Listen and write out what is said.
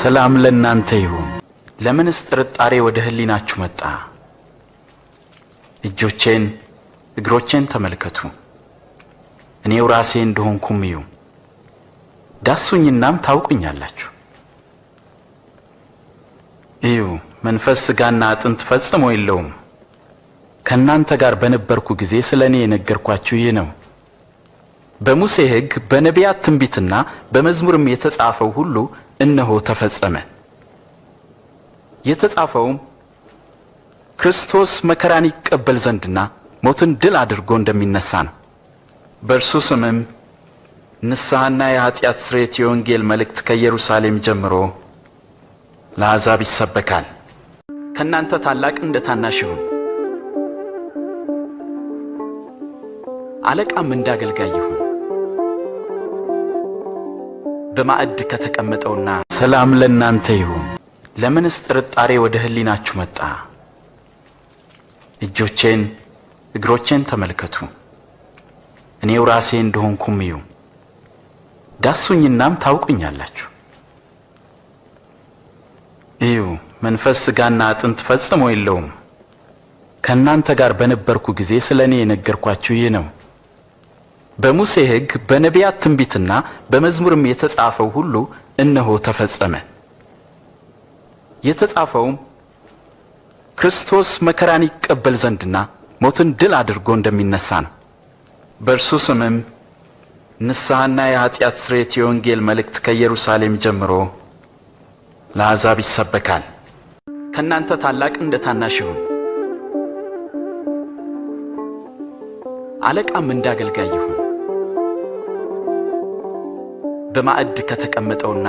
ሰላም ለእናንተ ይሁን። ለምንስ ጥርጣሬ ወደ ሕሊናችሁ መጣ? እጆቼን እግሮቼን ተመልከቱ፣ እኔው ራሴ እንደሆንኩም እዩ። ዳሱኝናም ታውቁኛላችሁ። እዩ፣ መንፈስ ሥጋና አጥንት ፈጽሞ የለውም። ከእናንተ ጋር በነበርኩ ጊዜ ስለ እኔ የነገርኳችሁ ይህ ነው። በሙሴ ሕግ በነቢያት ትንቢትና በመዝሙርም የተጻፈው ሁሉ እነሆ ተፈጸመ። የተጻፈውም ክርስቶስ መከራን ይቀበል ዘንድና ሞትን ድል አድርጎ እንደሚነሣ ነው። በእርሱ ስምም ንስሐና የኀጢአት ስርየት የወንጌል መልእክት ከኢየሩሳሌም ጀምሮ ለአሕዛብ ይሰበካል። ከእናንተ ታላቅ እንደ ታናሽ ይሁን፣ አለቃም እንደ አገልጋይ ይሁን። በማዕድ ከተቀመጠውና ሰላም ለእናንተ ይሁን። ለምንስ ጥርጣሬ ወደ ሕሊናችሁ መጣ? እጆቼን እግሮቼን ተመልከቱ፣ እኔው ራሴ እንደሆንኩም እዩ። ዳሱኝናም ታውቁኛላችሁ። እዩ፣ መንፈስ ሥጋና አጥንት ፈጽሞ የለውም። ከእናንተ ጋር በነበርኩ ጊዜ ስለ እኔ የነገርኳችሁ ይህ ነው። በሙሴ ሕግ በነቢያት ትንቢትና በመዝሙርም የተጻፈው ሁሉ እነሆ ተፈጸመ። የተጻፈውም ክርስቶስ መከራን ይቀበል ዘንድና ሞትን ድል አድርጎ እንደሚነሣ ነው። በእርሱ ስምም ንስሐና የኀጢአት ስርየት የወንጌል መልእክት ከኢየሩሳሌም ጀምሮ ለአሕዛብ ይሰበካል። ከእናንተ ታላቅ እንደ ታናሽ ይሁን፣ አለቃም እንደ አገልጋይ ይሁን። በማዕድ ከተቀመጠውና